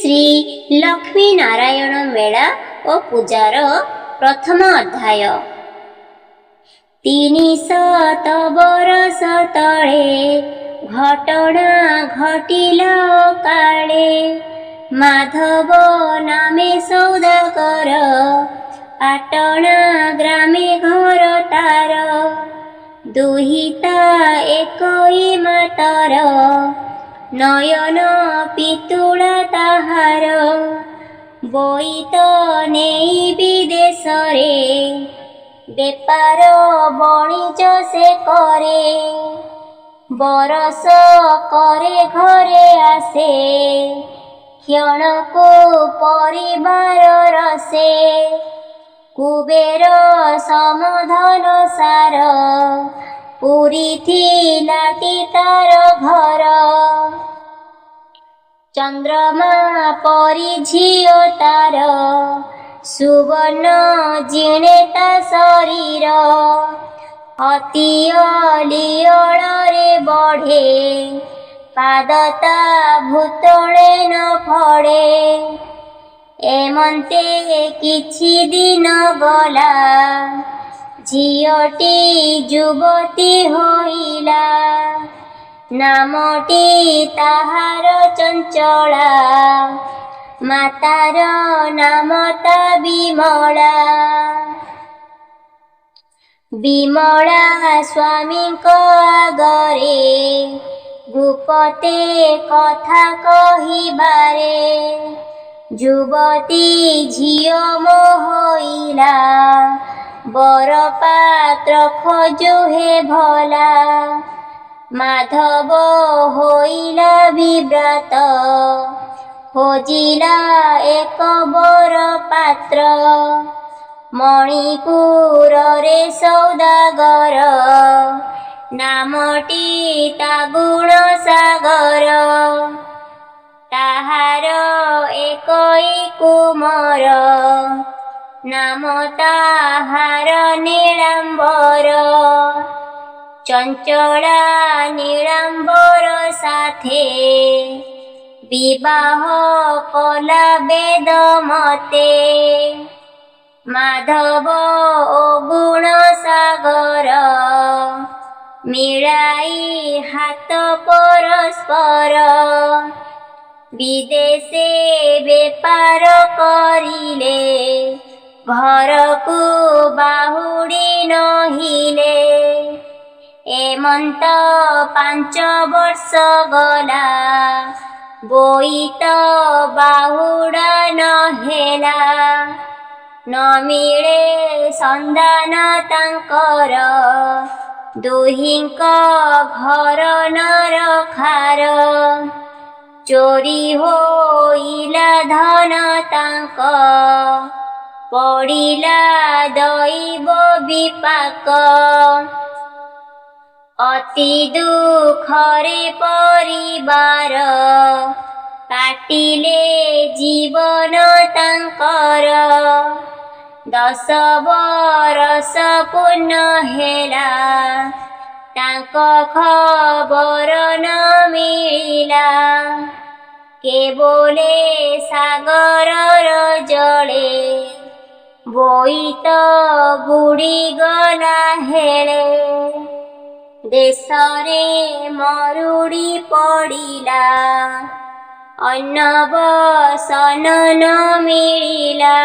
ଶ୍ରୀ ଲକ୍ଷ୍ମୀ ନାରାୟଣ ମେଳା ଓ ପୂଜାର ପ୍ରଥମ ଅଧ୍ୟାୟ। 300 ବରଷ ତଳେ ଘଟଣା ଘଟିଲା କାଳେ, ମାଧବ ନାମେ ସୌଦାଗର, ପାଟଣା ଗ୍ରାମେ ଘର ତାର। ଦୁହିତା ଏକଇ ମାତର, ନୟନ ପିତୁଳା ତାହାର। ବୋଇତ ନେଇ ବିଦେଶରେ ବେପାର ବଣିଜ ସେ କରେ। ବରଷ କରେ ଘରେ ଆସେ, କ୍ଷଣକୁ ପରିବାର ରସେ। କୁବେର ସମଧନ ସାର, ପୁରିଥିଲାଟି ତାର ଘର। ଚନ୍ଦ୍ରମା ପରି ଝିଅ ତାର, ସୁବର୍ଣ୍ଣ ଜିଣେ ତା ଶରୀର। ଅତି ଅଲିଅଳରେ ବଢ଼େ, ପାଦ ତା ଭୂତଳେ ନ ଫଳେ। ଏମନ୍ତେ କିଛି ଦିନ ଗଲା, ଝିଅଟି ଯୁବତୀ ହୋଇଲା। ନାମଟି ତାହାର ଚଞ୍ଚଳା, ମାତାର ନାମ ତା ବିମଳା। ବିମଳା ସ୍ୱାମୀଙ୍କ ଆଗରେ ଗୁପତେ କଥା କହିବାରେ, ଯୁବତୀ ଝିଅ ମୋ ହୋଇଲା, ବରପାତ୍ର ଖୋଜୁ ହେ ଭଲା। ମାଧବ ହୋଇଲା ବିବ୍ରତ, ଖୋଜିଲା ଏକ ବରପାତ୍ର। ମଣିପୁରରେ ସୌଦାଗର, ନାମଟି ତା ଗୁଣ ସାଗର। ତାହାର ଏକଇ କୁମର, ନାମ ତାହାର ନୀଳାମ୍ବର। ଚଞ୍ଚଳା ନୀଳାମ୍ବର ସାଥେ ବିବାହ କଲା ବେଦ ମତେ। ମାଧବ ଓ ଗୁଣ ସାଗର ମିଳାଇ ହାତ ପରସ୍ପର, ବିଦେଶେ ବେପାର କରିଲେ, ଘରକୁ ବାହୁଡ଼ି ନହିଲେ। ଏମନ୍ତ 5 ବର୍ଷ ଗଲା, ବୋଇତ ବାହୁଡ଼ା ନହେଲା। ନ ମିଳେ ସନ୍ଧାନ ତାଙ୍କର, ଦୁହିଁଙ୍କ ଘର ନରଖାର। ଚୋରି ହୋଇଲା ଧନ ତାଙ୍କ, ପଡ଼ିଲା ଦୈବ ବିପାକ। ଅତି ଦୁଃଖରେ ପରିବାର, କାଟିଲେ ଜୀବନ ତାଙ୍କର। 10 ବରଷ ପୂର୍ଣ୍ଣ ହେଲା, ତାଙ୍କ ଖବର ନ ମିଳିଲା। କେବଳେ ସାଗରର ଜଳେ ବୋଇତ ବୁଡ଼ିଗଲା ହେଳେ। ଦେଶରେ ମରୁଡ଼ି ପଡ଼ିଲା, ଅନ୍ନ ବସନ ନ ମିଳିଲା।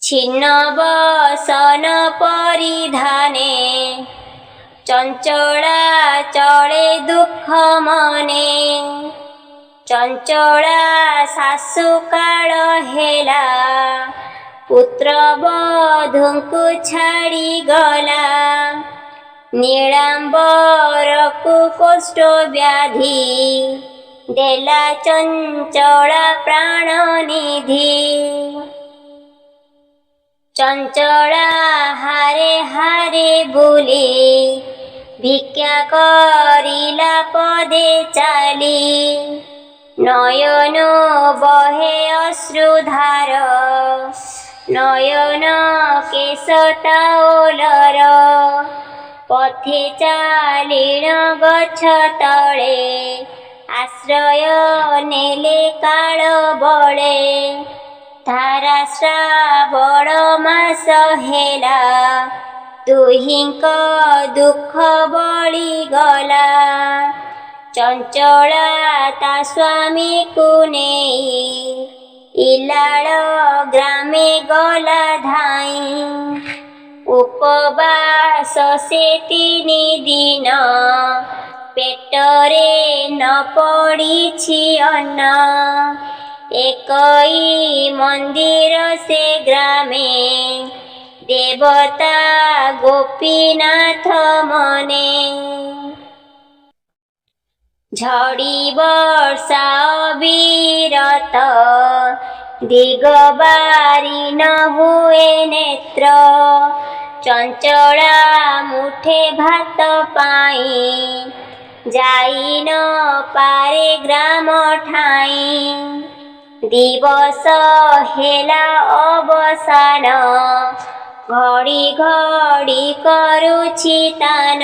ଛିନ୍ନ ବସନ ପରିଧାନେ ଚଞ୍ଚଳା ଚଳେ ଦୁଃଖ ମନେ। ଚଞ୍ଚଳା ଶାଶୁ କାଳ ହେଲା, ପୁତ୍ରବଧୂଙ୍କୁ ଛାଡ଼ିଗଲା। ନୀଳାମ୍ବରକୁ କୋଷ୍ଠ ବ୍ୟାଧି ଦେଲା ଚଞ୍ଚଳା ପ୍ରାଣନିଧି। ଚଞ୍ଚଳା ହାରେ ହାରେ ବୁଲି ଭିକ୍ଷା କରିଲା ପଦେ ଚାଲି। ନୟନ ବହେ ଅଶ୍ରୁଧାର, ନୟନ କେଶ ତାଓଲର। ପଥେ ଚାଲିଣ ଗଛ ତଳେ, ଆଶ୍ରୟ ନେଲେ କାଳ ବଳେ। ଧାରା ଶ୍ରାବଣ ମାସ ହେଲା, ଦୁହିଁଙ୍କ ଦୁଃଖ ବଳିଗଲା। ଚଞ୍ଚଳା ତା ସ୍ୱାମୀକୁ ନେଇ ଇଲାଳ ଗ୍ରାମେ ଗଲା ଧାଇଁ। ଉପବାସ ସେ 3 ଦିନ, ପେଟରେ ନ ପଡ଼ିଛି ଅନ୍ନ। ଏକଇ ମନ୍ଦିର ସେ ଗ୍ରାମେ, ଦେବତା ଗୋପୀନାଥ ମନେ। ଝଡ଼ି ବର୍ଷା ଅବିରତ, ଦିଗବାରି ନ ହୁଏ ନେତ୍ର। ଚଞ୍ଚଳା ମୁଠେ ଭାତ ପାଇଁ ଯାଇ ନ ପାରେ ଗ୍ରାମ ଠାଇଁ। ଦିବସ ହେଲା ଅବସାନ, ଘଡ଼ି ଘଡ଼ି କରୁଛି ତାନ।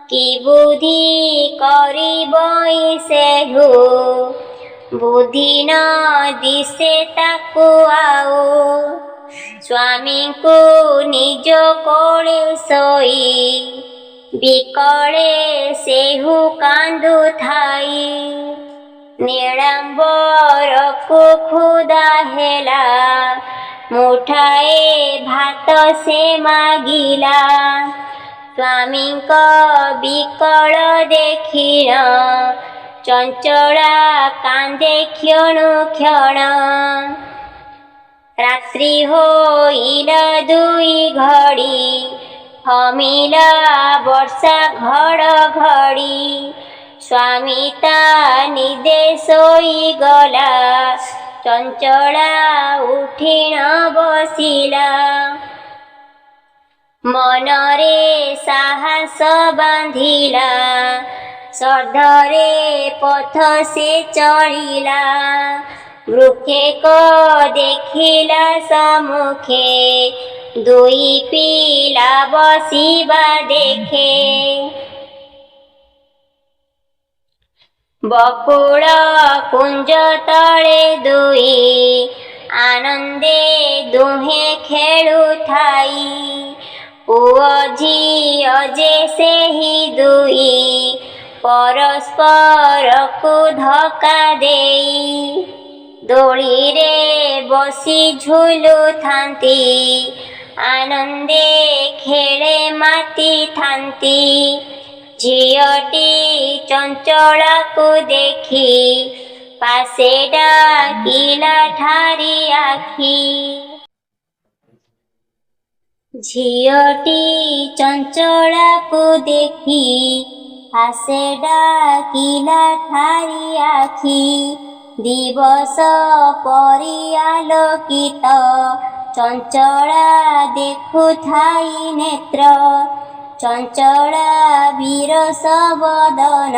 କି ବୁଦ୍ଧି କରିବଇ ସେହୁ, ବୁଦ୍ଧି ନ ଦିଶେ ତାକୁ ଆଉ। ସ୍ୱାମୀଙ୍କୁ ନିଜ କୋଳେ ଶୋଇ, ବିକଳେ ସେହୁ କାନ୍ଦୁଥାଇ। ନୀଳାମ୍ବରକୁ କ୍ଷୁଧା ହେଲା, ମୁଠାଏ ଭାତ ସେ ମାଗିଲା। ସ୍ୱାମୀଙ୍କ ବିକଳ ଦେଖିଣ, ଚଞ୍ଚଳା କାନ୍ଦେ କ୍ଷଣୁ କ୍ଷଣ। ରାତ୍ରି ହୋଇଲା 2 ଘଡ଼ି, ଥମିଲା ବର୍ଷା ଘଡ଼ଘଡ଼ି। ସ୍ୱାମୀ ତା ନିଦେ ଶୋଇଗଲା, ଚଞ୍ଚଳା ଉଠିଣ ବସିଲା। ମନରେ ସାହସ ବାନ୍ଧିଲା, ଶ୍ରଦ୍ଧରେ ପଥ ସେ ଚଳିଲା। ବୃକ୍ଷେକ ଦେଖିଲା ସମ୍ମୁଖେ, ଦୁଇ ପିଲା ବସିବା ଦେଖେ। ବକୁଳ କୁଞ୍ଜ ତଳେ ଦୁଇ ଆନନ୍ଦେ ଦୁହେଁ ଖେଳୁଥାଇ। ପୁଅ ଝିଅ ଯେ ସେହି ଦୁଇ, ପରସ୍ପରକୁ ଧକ୍କା ଦେଇ ଦୋଳିରେ ବସି ଝୁଲୁଥାନ୍ତି, ଆନନ୍ଦେ ଖେଳେ ମାତିଥାନ୍ତି। ଝିଅଟି ଚଞ୍ଚଳାକୁ ଦେଖି ପାଶେ ଡାକିଲା ଠାରି ଆଖି। ଝିଅଟି ଚଞ୍ଚଳାକୁ ଦେଖି ପାଶେ ଡାକିଲା ଠାରି ଆଖି। ଦିବସ ପରି ଆଲୋକିତ, ଚଞ୍ଚଳା ଦେଖୁଥାଇ ନେତ୍ର। ଚଞ୍ଚଳା ବିରସ ବଦନ,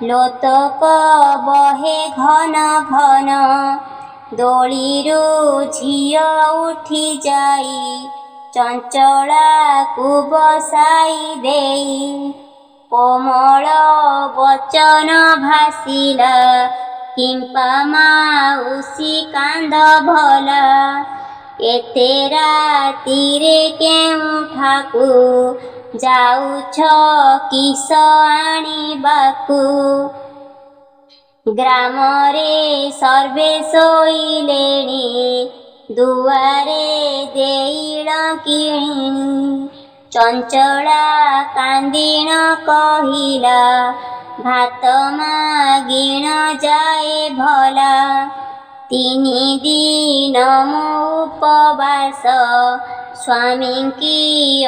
ଲୋତକ ବହେ ଘନ ଘନ। ଦୋଳିରୁ ଝିଅ ଉଠି ଯାଇ, ଚଞ୍ଚଳାକୁ ବସାଇ ଦେଇ କୋମଳ ବଚନ ଭାଷିଲା, କିମ୍ପା ମାଉସୀ କାନ୍ଦ ଭଲା? ଏତେ ରାତିରେ କେଉଁଠାକୁ ଯାଉଛ କିସ ଆଣିବାକୁ? ଗ୍ରାମରେ ସର୍ବେ ଶୋଇଲେଣି, ଦୁଆରେ ଦେଇଣ କିଳିଣୀ। ଚଞ୍ଚଳା କାନ୍ଦିଣ କହିଲା, ଭାତ ମାଗିଣ ଯାଏ ଭଲା। 3 ଦିନ ମୁଁ ଉପବାସ, ସ୍ୱାମୀଙ୍କି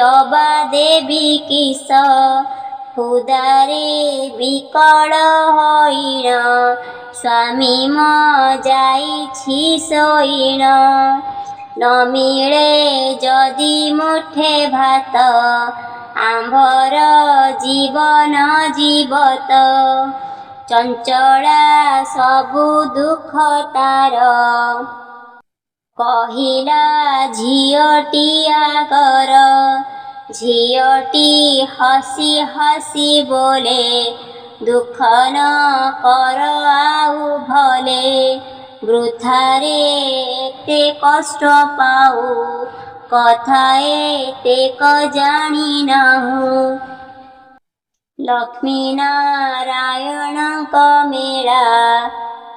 ଅବା ଦେବି କିସ? କ୍ଷୁଧାରେ ବିକଳ ହୋଇଣ, ସ୍ୱାମୀ ମୋ ଯାଇଛି ଶୋଇଣ। ନ ମିଳେ ଯଦି ମୁଠେ ଭାତ, ଆମ୍ଭର ଜୀବନ ଜୀବତ। ଚଞ୍ଚଳା ସବୁ ଦୁଃଖ ତାର କହିଲା ଝିଅଟି ଆଗର। ଝିଅଟି ହସି ହସି ବୋଲେ, ଦୁଃଖ ନ କର ଆଉ ଭଲେ। ବୃଥାରେ ଏତେ କଷ୍ଟ ପାଉ, କଥା ଏତେକ ଜାଣି ନାହୁଁ। ଲକ୍ଷ୍ମୀ ନାରାୟଣଙ୍କ ମେଳା,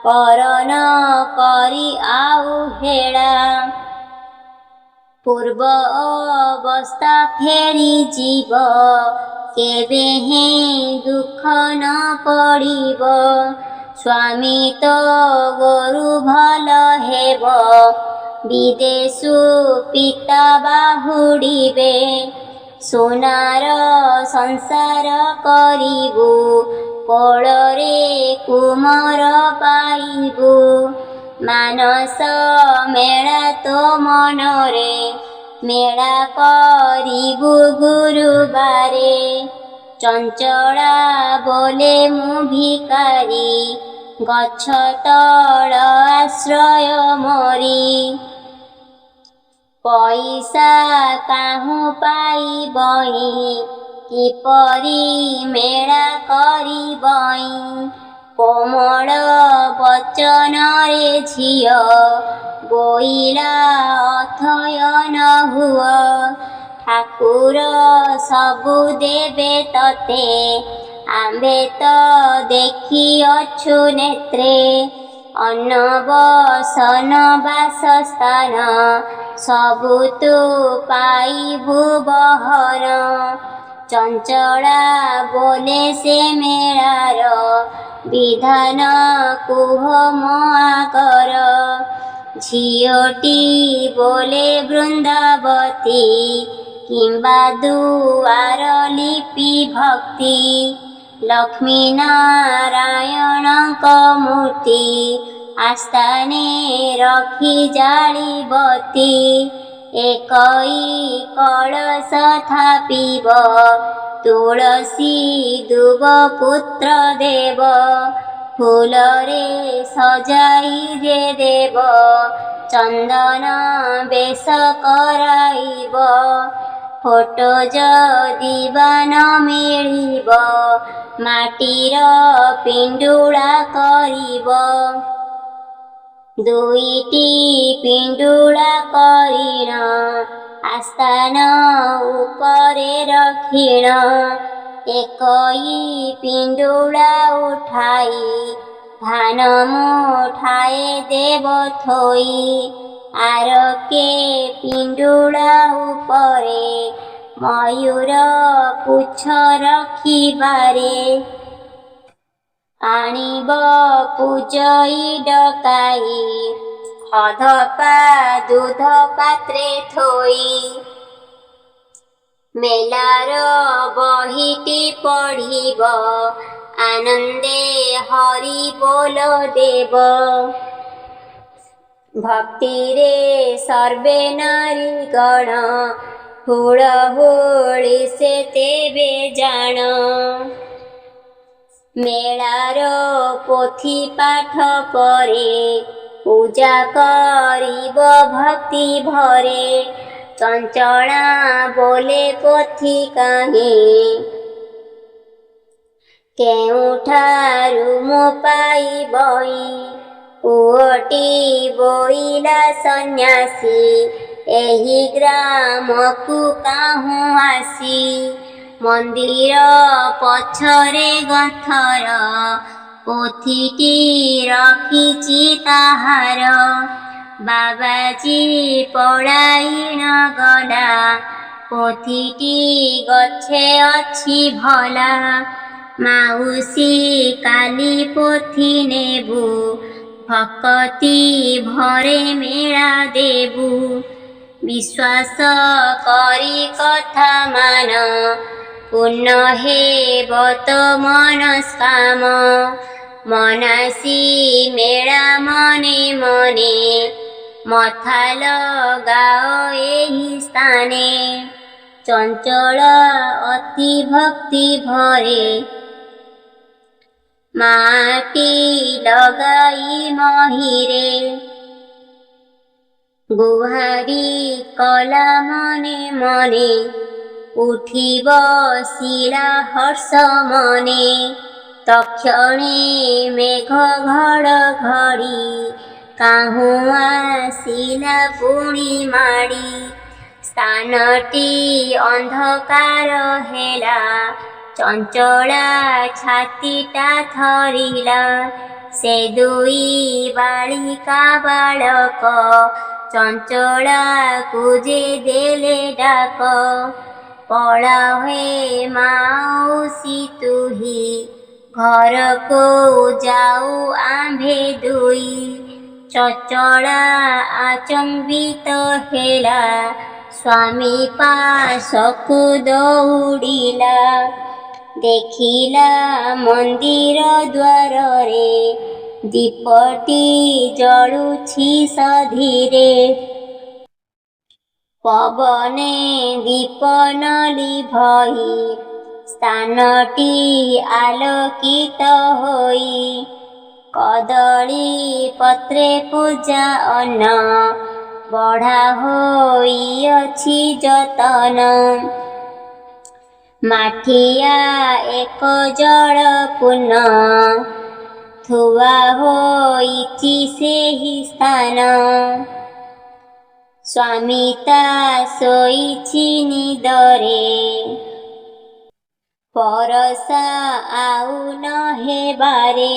କର ନ କରି ଆଉ ହେଳା। ପୂର୍ବ ଅବସ୍ଥା ଫେରିଯିବ, କେବେ ହେଁ ଦୁଃଖ ନ ପଡ଼ିବ। ସ୍ୱାମୀ ତୋ ଗୋରୁ ଭଲ ହେବ, ବିଦେଶୁ ପିତା ବାହୁଡ଼ିବେ। ସୁନାର ସଂସାର କରିବୁ, କୋଳରେ କୁମର ପାଇବୁ। ମାନସ ମେଳା ତୋ ମନରେ, ମେଳା କରିବୁ ଗୁରୁବାରେ। ଚଞ୍ଚଳା ବୋଲେ ମୁଁ ଭିକାରୀ, ଗଛ ତଳ ଆଶ୍ରୟ ମୋରି। ପଇସା କାହୁଁ ପାଇବଇଁ, କିପରି ମେଳା କରିବଇଁ? କୋମଳ ବଚନରେ ଝିଅ ବୋଇଲା, ଅଥୟ ନ ହୁଅ। ଠାକୁର ସବୁ ଦେବେ ତତେ, ଆମ୍ଭେ ତ ଦେଖିଅଛୁ ନେତ୍ରେ। ଅନ୍ନ ବସନ ବାସସ୍ଥାନ, ସବୁ ତୁ ପାଇବୁ ବହନ। ଚଞ୍ଚଳା ବୋଲେ ସେ ମେଳାର ବିଧାନ କୁହ ମୋ ଆଗର। ଝିଅଟି ବୋଲେ ବୃନ୍ଦାବତୀ, କିମ୍ବା ଦୁଆର ଲିପି ଭକ୍ତି। ଲକ୍ଷ୍ମୀ ନାରାୟଣଙ୍କ ମୂର୍ତ୍ତି, ଆସ୍ଥାନେ ରଖି ଜାଳିବତୀ। ଏକଇ କଳସ ଥାପିବ, ତୁଳସୀ ଦୁବ ପୁତ୍ର ଦେବ। ଫୁଲରେ ସଜାଇ ଯେ ଦେବ, ଚନ୍ଦନ ବେଶ କରାଇବ। ଫଟୋ ଯଦି ବା ନ ମିଳିବ, ମାଟିର ପିଣ୍ଡୁଳା କରିବ। ଦୁଇଟି ପିଣ୍ଡୁଳା କରିଣ, ଆସ୍ଥାନ ଉପରେ ରଖିଣ। ଏକଇ ପିଣ୍ଡୁଳା ଉଠାଇ, ଧାନ ମୁଠାଏ ଦେବ ଥୋଇ। ଆରକେ ପିଣ୍ଡୁଳା ଉପରେ, ମୟୂର ପୁଚ୍ଛ ରଖିବାରେ। ଆଣିବ ପୂଜଇ ଡକାଇ, ଅଧପା ଦୁଧ ପାତ୍ରେ ଥୋଇ। ମେଲାର ବହିଟି ପଢ଼ିବ, ଆନନ୍ଦେ ହରି ବୋଲ ଦେବ। ଭକ୍ତିରେ ସର୍ବେ ନାରୀଗଣ, ହୁଳହୁଳି ସେ ତେବେ ଜାଣ। ମେଳାର ପୋଥି ପାଠ ପରେ, ପୂଜା କରିବ ଭକ୍ତି ଭରେ। ଚଞ୍ଚଳା ବୋଲେ ପୋଥି କାହିଁ, କେଉଁଠାରୁ ମୁଁ ପାଇବଇଁ? ପୁଅଟି ବୋଇଲା ସନ୍ନ୍ୟାସୀ, ଏହି ଗ୍ରାମକୁ କାହୁଁ ଆସି? ମନ୍ଦିର ପଛରେ ଗ୍ରନ୍ଥର ପୋଥିଟି ରଖିଛି ତାହାର। ବାବାଜୀ ପଳାଇଣ ଗଲା, ପୋଥିଟି ଗଛେ ଅଛି ଭଲା। ମାଉସୀ କାଲି ପୋଥି ନେବୁ, ଭକତି ଭରେ ମେଳା ଦେବୁ। ବିଶ୍ୱାସ କରି କଥା ମାନ, ପୂର୍ଣ୍ଣ ହେବ ତୋ ମନସ୍କାମ। ମନାସି ମେଳା ମନେ ମନେ, ମଥା ଲଗାଅ ଏହି ସ୍ଥାନେ। ଚଞ୍ଚଳ ଅତି ଭକ୍ତି ଭରେ, ମାଟି ଲଗାଇ ମହିରେ। ଗୁହାରି କଲା ମନେ ମନେ, ଉଠି ବସିଲା ହର୍ଷ ମନେ। ତକ୍ଷଣେ ମେଘ ଘଡ଼ଘଡ଼ି କାହୁଁ ଆସିଲା ପୁଣି ମାଡ଼ି। ସ୍ଥାନଟି ଅନ୍ଧକାର ହେଲା, ଚଞ୍ଚଳା ଛାତିଟା ଥରିଲା। ସେ ଦୁଇ ବାଳିକା ବାଳକ ଚଞ୍ଚଳାକୁ ଯେ ଦେଲେ ଡାକ। ପଳାଅ ହେ ମାଉସୀ ତୁହି, ଘରକୁ ଯାଉ ଆମ୍ଭେ ଦୁଇ। ଚଞ୍ଚଳା ଆଚମ୍ବିତ ହେଲା, ସ୍ୱାମୀ ପାଶକୁ ଦଉଡ଼ିଲା। ଦେଖିଲା ମନ୍ଦିର ଦ୍ୱାରରେ ଦୀପଟି ଜଳୁଛି ସଧୀରେ। ପବନେ ଦୀପ ନ ଲିଭଇ ସ୍ଥାନଟି ଆଲୋକିତ ହୋଇ। କଦଳୀ ପତ୍ରେ ପୂଜା ଅନ୍ନ ବଢ଼ା ହୋଇଅଛି ଯତନ। ମାଠିଆ ଏକ ଜଳପୂର୍ଣ୍ଣ ଥୁଆ ହୋଇଛି ସେହି ସ୍ଥାନ। ସ୍ୱାମୀ ତା ଶୋଇଛି ନିଦରେ, ବରଷା ଆଉ ନ ହେବାରେ।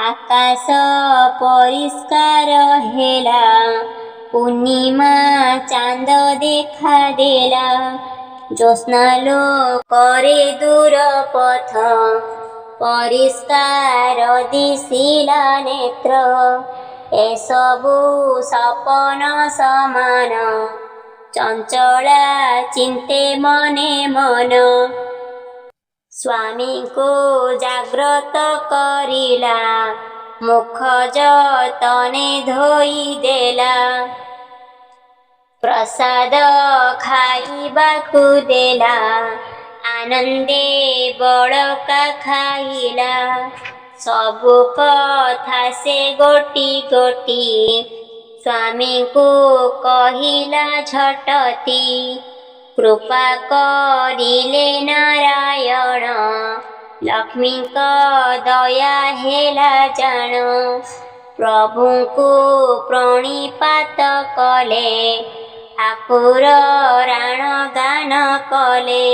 ଆକାଶ ପରିଷ୍କାର ହେଲା, ପୂର୍ଣ୍ଣିମା ଚାନ୍ଦ ଦେଖାଦେଲା। ଜ୍ୟୋତ୍ସ୍ନାଲୋକରେ ଦୂର ପଥ ପରିଷ୍କାର ଦିଶିଲା ନେତ୍ର। ଏସବୁ ସପନ ସମାନ, ଚଞ୍ଚଳା ଚିନ୍ତେ ମନେ ମନ। ସ୍ୱାମୀଙ୍କୁ ଜାଗ୍ରତ କରିଲା, ମୁଖ ଯତନେ ଧୋଇଦେଲା। ପ୍ରସାଦ ଖାଇବାକୁ ଦେଲା, ଆନନ୍ଦେ ବଳକା ଖାଇଲା। ସବୁ କଥା ସେ ଗୋଟି ଗୋଟି ସ୍ୱାମୀଙ୍କୁ କହିଲା ଝଟତି। କୃପା କରିଲେ ନାରାୟଣ, ଲକ୍ଷ୍ମୀଙ୍କ ଦୟା ହେଲା ଜାଣ। ପ୍ରଭୁଙ୍କୁ ପ୍ରଣିପାତ କଲେ, ଠାକୁର ରାଣ ଗାନ କଲେ।